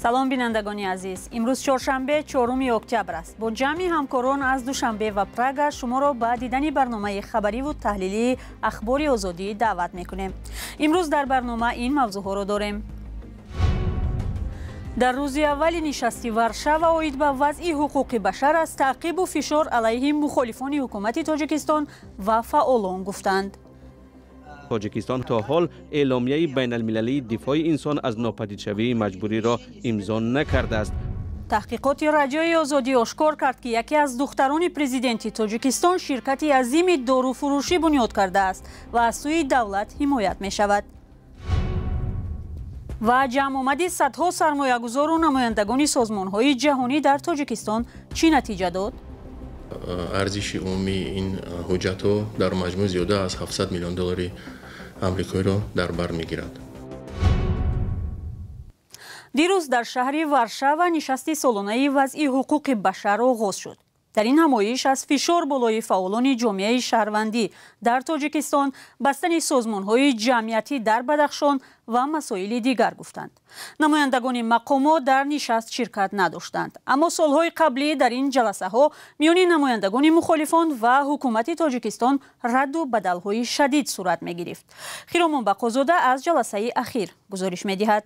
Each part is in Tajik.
Салом, бинандагони азиз. Имрӯз чоршанбе, 4 октябр аст. Бо ҷамъи ҳамкорон аз Душанбе ва Прага шуморо ба дидани барномаи хабариву таҳлилии «Ахбори Озодӣ» даъват мекунем. Имрӯз дар барнома ин мавзӯъҳоро дорем. Дар рӯзи аввали нишасти Варшава оид ба вазъи ҳуқуқи башар аз таъқибу фишор алайҳи мухолифони ҳукумати Тоҷикистон ва фаъолон гуфтанд. Тоҷикистон то ҳол эъломияи байналмилалии дифои инсон аз нопадидшавии маҷбуриро имзо накардааст. Таҳқиқоти Радиои Озодӣ ошкор кард, ки яке аз духтарони президенти Тоҷикистон ширкати азими доруфурӯшӣ бунёд кардааст ва аз сӯи давлат ҳимоят мешавад. Ва ҷамъомади садҳо сармоягузору намояндагони созмонҳои ҷаҳонӣ дар Тоҷикистон чӣ натиҷа дод? Арзиши умумии ин ҳуҷҷатҳо дар маҷмӯъ зиёда аз 700 миллион доллари амрикоиро дар бар мегирад. Дирӯз дар шаҳри Варшава нишасти солонаи вазъи ҳуқуқи башар оғоз шуд. Дар ин ҳамоиш аз фишор болои фаъолони ҷомеаи шаҳрвандӣ дар Тоҷикистон, бастани созмонҳои ҷамъиятӣ дар Бадахшон ва масоили дигар гуфтанд. Намояндагони мақомот дар нишаст ширкат надоштанд, аммо солҳои қаблӣ дар ин ҷаласаҳо миёни намояндагони мухолифон ва ҳукумати Тоҷикистон радду бадалҳои шадид сурат мегирифт. Хиромон Бақозода аз ҷаласаи ахир гузориш медиҳад.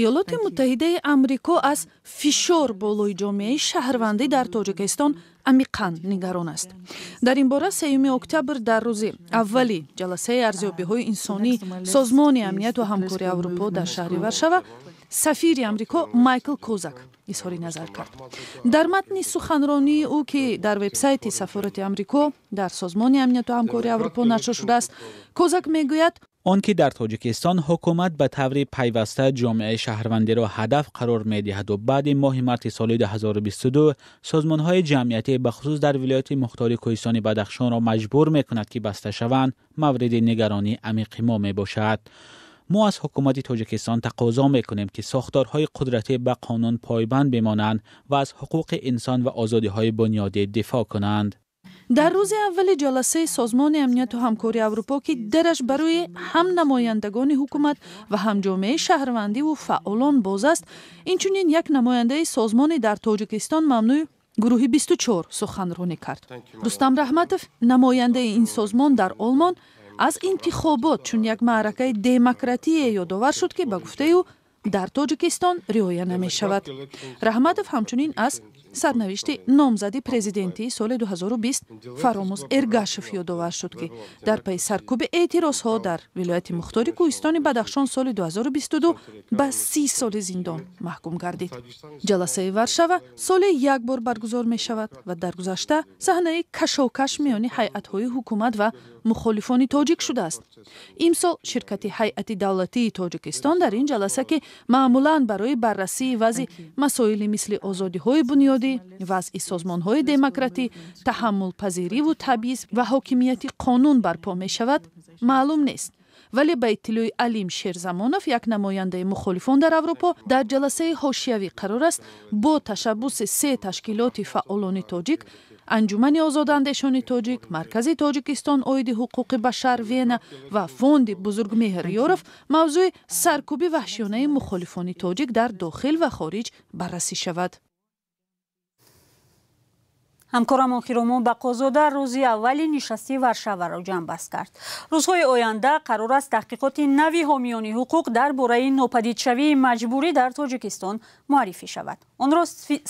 Иёлоти Муттаҳидаи Амрико аз фишор болои ҷомеаи шаҳрвандӣ дар Тоҷикистон амиқан нигарон аст. Дар ин бора 3 октябр дар рӯзи аввали ҷаласаи арзёбиҳои инсонии Созмони амнияту ҳамкории Аврупо дар шаҳри Варшава сафири Амрико Майкл Козак изҳори назар кард. Дар матни суханронии ӯ, ки дар вебсайти сафорати Амрико дар Созмони амнияту ҳамкории Аврупо нашр шудааст, Козак мегӯяд: Он ки дар Тоҷикистон ҳукумат ба таври пайваста ҷомеаи шаҳрвандиро ҳадаф қарор медиҳаду баъди моҳи марти соли 2022 созмонҳои ҷамъиятӣ, бахусус дар вилояти мухтори Кӯҳистони Бадахшонро маҷбур мекунад, ки баста шаванд, мавриди нигаронии амиқи мо мебошад. Мо аз ҳукумати Тоҷикистон тақозо мекунем, ки сохторҳои қудратӣ ба қонун пойбанд бимонанд ва аз ҳуқуқи инсон ва озодиҳои бунёдӣ дифоъ кунанд. Дар рӯзи аввали ҷаласаи Созмони амнияту ҳамкории Аврупо, ки дараш барои ҳам намояндагони ҳукумат ва ҳам ҷомеаи шаҳрвандиву фаъолон боз аст, инчунин як намояндаи созмони дар Тоҷикистон мамнӯи гурӯҳи 24 суханронӣ кард. Рустам Раҳматов, намояндаи ин созмон дар Олмон, аз интихобот чун як маъракаи демократие ёдовар шуд, ки ба гуфтаи ӯ дар Тоҷикистон риоя намешавад. Раҳматов ҳамчунин аз сарнавишти номзади президентии соли 2020 Фаромуз Эргашев ёдовар шуд, ки дар пайи саркӯби эътирозҳо дар вилояти мухтори Кӯҳистони Бадахшон соли 2022 ба 30 соли зиндон маҳкум гардид. Ҷаласаи Варшава соли як бор баргузор мешавад ва дар гузашта саҳнаи кашокаш миёни ҳайатҳои ҳукумат ва мухолифони тоҷик шудааст. Имсол ширкати ҳайати давлатии Тоҷикистон дар ин ҷаласа, ки маъмулан барои баррасии вазъи масоили мисли озодиҳои бунёдӣ, вазъи созмонҳои демократӣ, таҳаммулпазириву табъиз ва ҳокимияти қонун барпо мешавад, маълум нест. Вале ба иттилои Алим Шерзамонов, як намояндаи мухолифон дар Аврупо, дар ҷаласаи ҳошиявӣ қарор аст бо ташаббуси се ташкилоти фаъолони тоҷик: Анҷумани озодандешони тоҷик, Маркази Тоҷикистон оиди ҳуқуқи башар Вена ва Фонди Бузургмеҳр Ёров, мавзӯи саркӯби ваҳшиёнаи мухолифони тоҷик дар дохил ва хориҷ баррасӣ шавад. Ҳамкорамон Хиромон Бақозода рӯзи аввали нишасти Варшаваро ҷамъбаст кард. Рӯзҳои оянда қарор аст таҳқиқоти нави ҳомиёни ҳуқуқ дар бораи нопадидшавии маҷбурӣ дар Тоҷикистон муаррифӣ шавад. Онро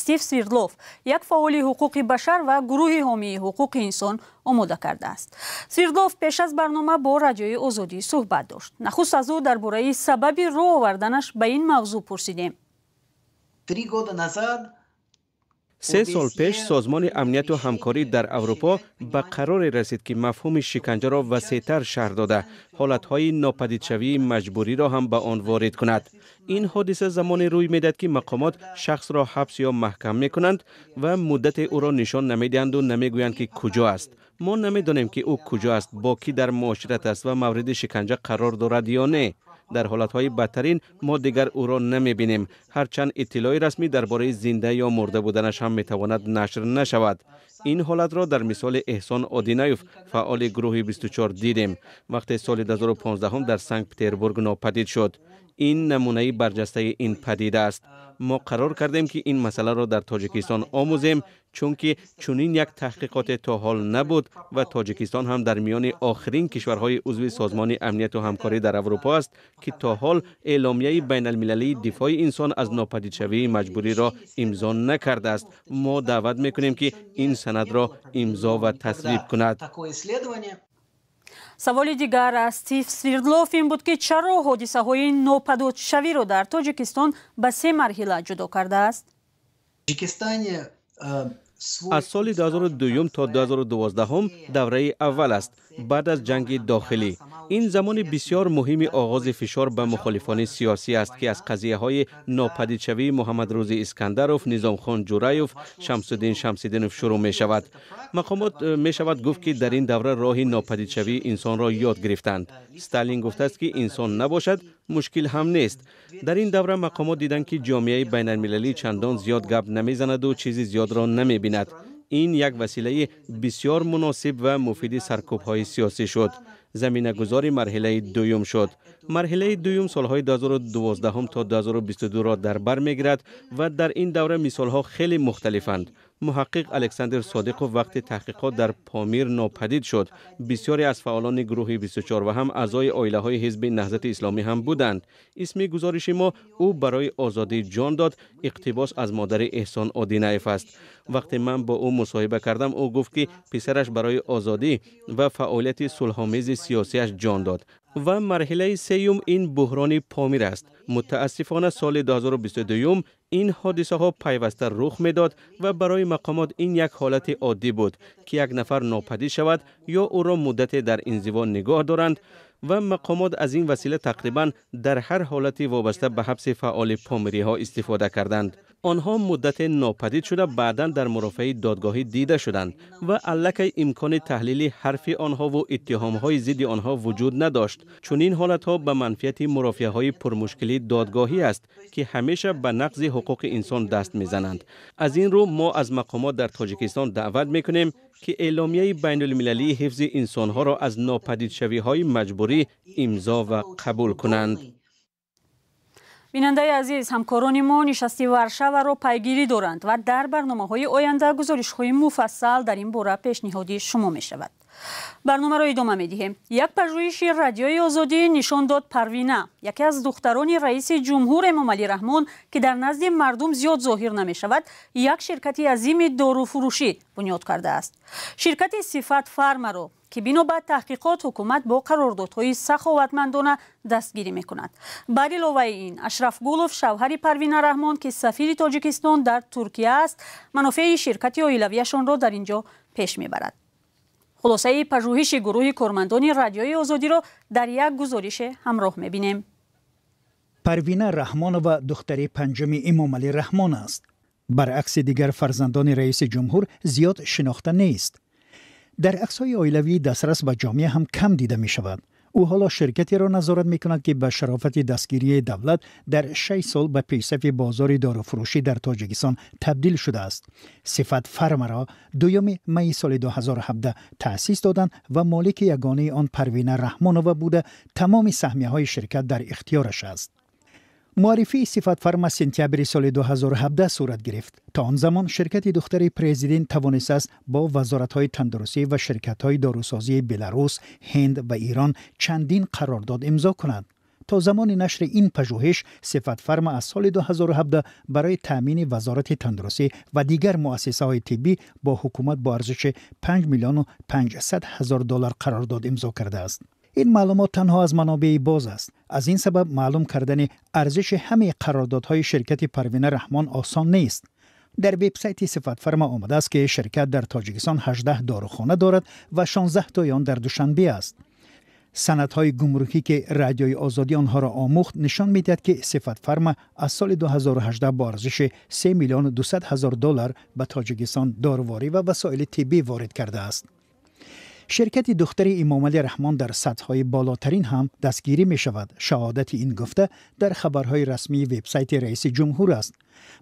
Стив Свирдлов, як фаъоли ҳуқуқи башар ва гурӯҳи ҳомии ҳуқуқи инсон омода кардааст. Свирдлов пеш аз барнома бо Радиои Озодӣ суҳбат дошт. Нахуст аз ӯ дар бораи сабаби рӯ оварданаш ба ин мавзӯъ пурсидем. 3 года назад 3 сол пеш Созмони амнияту ҳамкорӣ дар Аврупо ба қароре расид, ки мафҳуми шиканҷаро васеътар шарҳ дода, ҳолатҳои нопадидшавии маҷбуриро ҳам ба он ворид кунад. Ин ҳодиса замоне рӯй медиҳад, ки мақомот шахсро ҳабс ё маҳкам мекунанд ва муддате ӯро нишон намедиҳанду намегӯянд, ки куҷо аст. Мо намедонем, ки ӯ куҷо аст, бо кӣ дар муошират аст ва мавриди шиканҷа қарор дорад ё не. Дар ҳолатҳои бадтарин мо дигар ӯро намебинем, ҳарчанд иттилои расмӣ дар бораи зинда ё мурда буданаш ҳам метавонад нашр нашавад. Ин ҳолатро дар мисоли Эҳсон Одинаев, фаъоли гурӯҳи 24, дидем, вақте соли 2015 дар Санкт Петербург нопадид шуд. Ин намунаи барҷастаи ин падида аст. Мо қарор кардем, ки ин масъаларо дар Тоҷикистон омӯзем, чунки чунин як таҳқиқоте то ҳол набуд ва Тоҷикистон ҳам дар миёни охирин кишварҳои узви Созмони Амнияту Ҳамкорӣ дар Аврупо аст, ки то ҳол Эъломияи байналмилалии дифои инсон аз нопадидшавии маҷбуриро имзо накардааст. Мо даъват мекунем, ки ин санадро имзо ва тасвиб кунад. Саволи дигар аз Стив Свирдлов ин буд, ки чаро ҳодисаҳои нопадидшавиро дар Тоҷикистон ба се марҳила ҷудо кардааст. Аз соли 2002 то 2012 давраи аввал аст, баъд аз ҷанги дохилӣ. Ин замони бисёр муҳими оғози фишор ба мухолифони сиёсӣ аст, ки аз қазияҳои нопадидшавии Муҳаммадрӯзи Искандаров, Низомхон Ҷураев, Шамсуддин Шамсиддинов шурӯъ мешавад. Мақомот, мешавад гуфт, ки дар ин давра роҳи нопадидшавии инсонро ёд гирифтанд. Сталин гуфтааст, ки инсон набошад, мушкил ҳам нест. Дар ин давра мақомот диданд, ки ҷомеаи байналмилалӣ чандон зиёд гап намезанаду чизи зиёдро намебинад. Ин як василаи бисёр муносиб ва муфиди саркӯбҳои сиёсӣ шуд, заминагузори марҳилаи дуюм шуд. Марҳилаи дуюм солҳои 2012 то 2022-ро дар бар мегирад ва дар ин давра мисолҳо хеле мухталифанд. Муҳаққиқ Александр Содиқов вақти таҳқиқот дар Помир нопадид шуд. Бисёре аз фаъолони гурӯҳи 24 ва ҳам аъзои оилаҳои Ҳизби Наҳзати Исломӣ ҳам буданд. Исми гузориши мо «Ӯ барои озодӣ ҷон дод» иқтибос аз модари Эҳсон Одинаев аст. Вақте ман бо ӯ мусоҳиба кардам, ӯ гуфт, ки писараш барои озодӣ ва фаъолияти сулҳомези сиёсиаш ҷон дод. Ва марҳилаи сеюм ин буҳрони Помир аст. Мутаассифона, соли 2022 ин ҳодисаҳо пайваста рух медод ва барои мақомот ин як ҳолати оддӣ буд, ки як нафар нопадид шавад ё ӯро муддате дар инзиво нигоҳ доранд, ва мақомот аз ин васила тақрибан дар ҳар ҳолати вобаста ба ҳабси фаъоли помириҳо истифода карданд. Онҳо муддате нопадид шуда, баъдан дар мурофиаи додгоҳӣ дида шуданд ва аллакай имкони таҳлили ҳарфи онҳову иттиҳомҳои зидди онҳо вуҷуд надошт. Чунин ҳолатҳо ба манфиати мурофиаҳои пурмушкили додгоҳӣ аст, ки ҳамеша ба нақзи ҳуқуқи инсон даст мезананд. Аз ин рӯ мо аз мақомот дар Тоҷикистон даъват мекунем, ки Эъломияи байналмилалии ҳифзи инсонҳоро аз нопадидшавиҳои маҷбурӣ имзо ва қабул кунанд. Бинандаи азиз, ҳамкорони мо нишасти Варшаваро пайгирӣ доранд ва дар барномаҳои оянда гузоришҳои муфассал дар ин бора пешниҳоди шумо мешавад. Барномаро идома медиҳем. Як пажӯҳиши Радиои Озодӣ нишон дод, Парвина, яке аз духтарони раиси ҷумҳур Эмомалӣ Раҳмон, ки дар назди мардум зиёд зоҳир намешавад, як ширкати азими доруфурӯшӣ бунёд кардааст. Ширкати Сифат Фармаро, ки бино ба таҳқиқот ҳукумат бо қарордодҳои саховатмандона дастгирӣ мекунад. Бар иловаи ин, Ашраф Гулов, шавҳари Парвина Раҳмон, ки сафири Тоҷикистон дар Туркия аст, манофеи ширкати оилавиашонро дар ин ҷо пеш мебарад. Хулосаи пажӯҳиши гурӯҳи кормандони Радиои Озодиро дар як гузорише ҳамроҳ мебинем. Парвина Раҳмонова духтари панҷуми Эмомалӣ Раҳмон аст. Баръакси дигар фарзандони раиси ҷумҳур, зиёд шинохта нест. Дар аксҳои оилавии дастрас ба ҷомеа ҳам кам дида мешавад. Ӯ ҳоло ширкатеро назорат мекунад, ки ба шарофати дастгирии давлат дар 6 сол ба пешсафи бозори доруфурӯшӣ дар Тоҷикистон табдил шудааст. Сифат Фармаро 2 майи соли 2017 таъсис доданд ва молики ягонаи он Парвина Раҳмонова буда, тамоми саҳмияҳои ширкат дар ихтиёраш аст. Муаррифии Сифатфарма сентябри соли 2017 сурат гирифт. То он замон ширкати духтари президент тавонистааст бо вазоратҳои тандурустӣ ва ширкатҳои дорусозии Беларус, Ҳинд ва Эрон чандин қарордод имзо кунад. То замони нашри ин пажӯҳиш Сифатфарма аз соли 2017 барои таъмини Вазорати тандурустӣ ва дигар муассисаҳои тиббӣ бо ҳукумат бо арзиши 5 миллиону 500 ҳазор доллар қарордод имзо кардааст. Ин маълумот танҳо аз манобеи боз аст. Аз ин сабаб маълум кардани арзиши ҳамаи қарордодҳои ширкати Парвина Раҳмон осон нест. Дар вебсайти Сифатфарма омадааст, ки ширкат дар Тоҷикистон 18 дорухона дорад ва 16 тои он дар Душанбе аст. Санадҳои гумрукӣ, ки Радиои Озодӣ онҳоро омӯхт, нишон медиҳад, ки Сифатфарма аз соли 2018 бо арзиши 3 миллиону 200 ҳазор доллар ба Тоҷикистон доруворӣ ва васоили тиббӣ ворид кардааст. Ширкати духтари Эмомалӣ Раҳмон дар сатҳҳои болотарин ҳам дастгирӣ мешавад. Шаҳодати ин гуфта дар хабарҳои расмии вебсайти раиси ҷумҳур аст.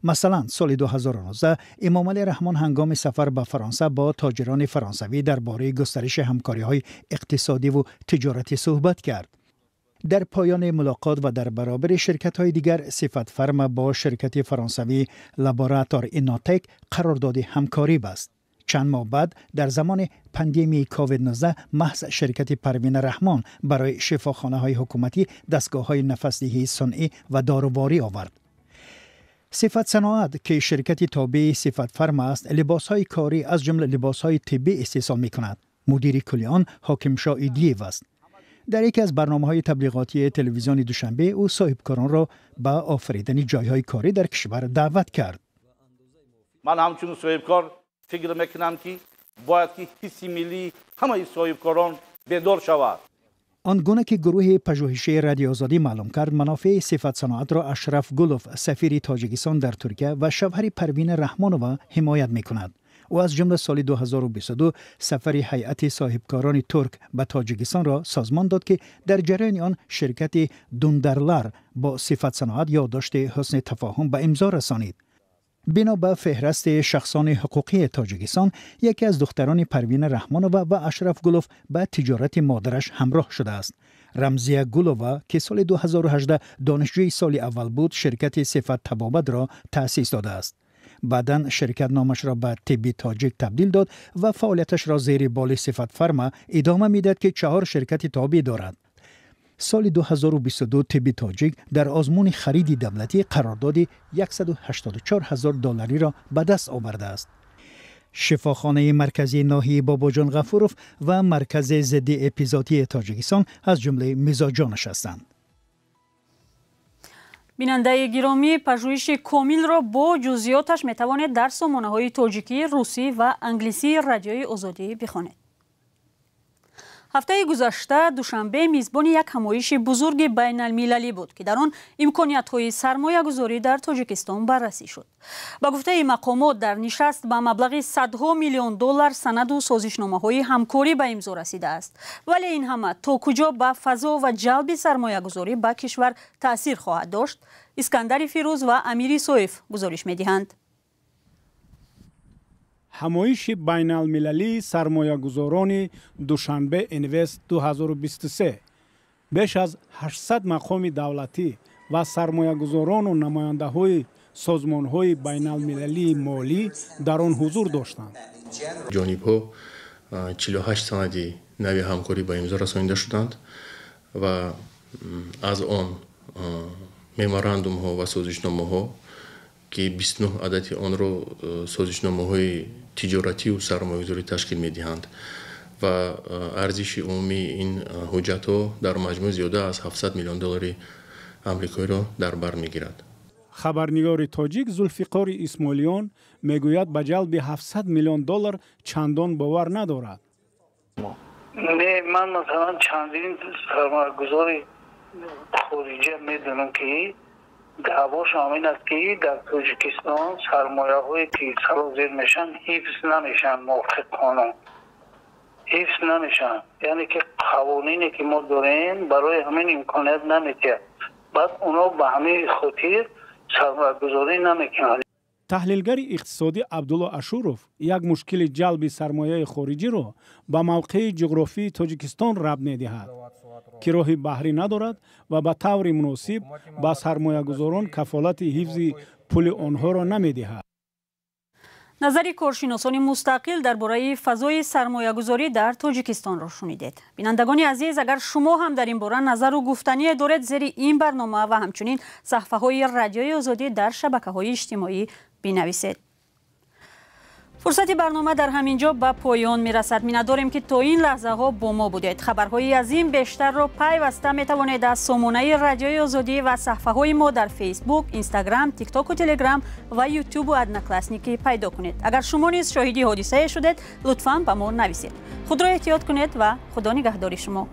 Масалан, соли 2019 Эмомалӣ Раҳмон ҳангоми сафар ба Фаронса бо тоҷирони фаронсавӣ дар бораи густариши ҳамкориҳои иқтисодиву тиҷоратӣ суҳбат кард. Дар поёни мулоқот ва дар баробари ширкатҳои дигар, Сифат Фарма бо ширкати фаронсавӣ Лаборатор Инотек қарордоди ҳамкорӣ баст. Чанд моҳ баъд, дар замони пандемияи COVID-19, маҳз ширкати Парвина Раҳмон барои шифохонаҳои ҳукуматӣ дастгоҳҳои нафасдиҳии сунъӣ ва доруворӣ овард. Сифат Саноат, ки ширкати тобеи Сифат Фарма аст, либосҳои корӣ, аз ҷумла либосҳои тиббӣ истеҳсол мекунад. Мудири кулли он Ҳокимшоҳ Идиев аст. Дар яке аз барномаҳои таблиғотии телевизиони Душанбе ӯ соҳибкоронро ба офаридани ҷойҳои корӣ дар кишвар даъват кард. Ман ҳамчун соҳибкор фикр мекунам, ки бояд ки ҳисси миллии ҳамаи соҳибкорон бедор шавад. Он гуна ки гурӯҳи пажӯҳишии Радиои Озодӣ маълум кард, манофеи Сифат Саноатро Ашраф Гулов, сафири Тоҷикистон дар Туркия ва шавҳари Парвина Раҳмонова, ҳимоят мекунад. Ӯ аз ҷумла соли 2022 сафари ҳайати соҳибкорони турк ба Тоҷикистонро созмон дод, ки дар ҷараёни он ширкати Дундарлар бо Сифат Саноат ёддошти ҳусни тафоҳум ба имзо расонид. Бино ба феҳрасти шахсони ҳуқуқии Тоҷикистон, яке аз духтарони Парвина Раҳмонова ва Ашраф Гулов ба тиҷорати модараш ҳамроҳ шудааст. Рамзия Гулова, ки соли 2018 донишҷӯи соли аввал буд, ширкати Сифат Табобатро таъсис додааст. Баъдан ширкат номашро ба Тибби Тоҷик табдил дод ва фаъолияташро зери боли Сифат Фарма идома медиҳад, ки чаҳор ширкати тобеъ дорад. Соли 2022 Тибби Тоҷик дар озмуни хариди давлатӣ қарордоди 184 ҳазор доллариро ба даст овардааст. Шифохонаи марказии ноҳияи Бобоҷон Ғафуров ва Маркази зидди эпизоотии Тоҷикистон аз ҷумлаи мизоҷонаш ҳастанд. Бинандаи гиромӣ, пажӯҳиши комилро бо ҷузъиёташ метавонед дар сомонаҳои тоҷикӣ, русӣ ва англисии Радиои Озодӣ бихонед. Ҳафтаи гузашта Душанбе мизбони як ҳамоиши бузурги байналмилалӣ буд, ки дар он имкониятҳои сармоягузорӣ дар Тоҷикистон баррасӣ шуд. Ба гуфтаи мақомот, дар нишаст ба маблағи садҳо миллион доллар санаду созишномаҳои ҳамкорӣ ба имзо расидааст. Вале ин ҳама то куҷо ба фазо ва ҷалби сармоягузорӣ ба кишвар таъсир хоҳад дошт, Искандари Фирӯз ва Амири Соиф гузориш медиҳанд. Ҳамоиши байналмилалии сармоягузорони Душанбе Инвест 2023 беш аз 800 мақоми давлатӣ ва сармоягузорону намояндаҳои созмонҳои байналмилалии молӣ дар он ҳузур доштанд. Ҷонибҳо 48 санади нави ҳамкорӣ ба имзо расонида шуданд ва аз он меморандумҳо ва созишномаҳо, ки 29 адади онро созишномаҳои тиҷоративу сармоягузорӣ ташкил медиҳанд ва арзиши умумии ин ҳуҷҷатҳо дар маҷмӯъ зиёда аз 700 миллион доллари амрикоиро дар бар мегирад. Хабарнигори тоҷик Зулфиқори Исмоилиён мегӯяд, ба ҷалби 700 миллион доллар чандон бовар надорад. Не, ман масалан чандин сармоягузори хориҷа медонам, ки даъвошон ин аст, ки дар Тоҷикистон сармояҳое ки сарозер мешаванд, ҳифз намешаванд, мувофиқи қонун ҳифз намешаванд, яъне ки қавонине ки мо дорем, барои ҳамин имконият намедиҳад. Баъд онҳо ба ҳамин хотир сармоягузорӣ намекунанд. Таҳлилгари иқтисодӣ Абдулло Ашуров як мушкили ҷалби сармояи хориҷиро ба мавқеи ҷуғрофии Тоҷикистон рабт медиҳад, ки роҳи баҳрӣ надорад ва ба таври муносиб ба сармоягузорон кафолати ҳифзи пули онҳоро намедиҳад. Назари коршиносони мустақил дар бораи фазои сармоягузорӣ дар Тоҷикистонро шунидед. Бинандагони азиз, агар шумо ҳам дар ин бора назару гуфтание доред, зери ин барнома ва ҳамчунин саҳфаҳои Радиои Озодӣ дар шабакаҳои иҷтимоӣ бинависед. Фурсати барнома дар ҳамин ҷо ба поён мерасад. Миннатдорем, ки то ин лаҳзаҳо бо мо будед. Хабарҳои аз ин бештарро пайваста метавонед аз сомонаи Радиои Озодӣ ва саҳфаҳои мо дар Фейсбук, Инстаграм, Тиктоку, Телеграм ва Ютубу Одноклассники пайдо кунед. Агар шумо низ шоҳиди ҳодисае шудед, лутфан ба мо нависед. Худро эҳтиёт кунед ва Худо нигаҳдори шумо.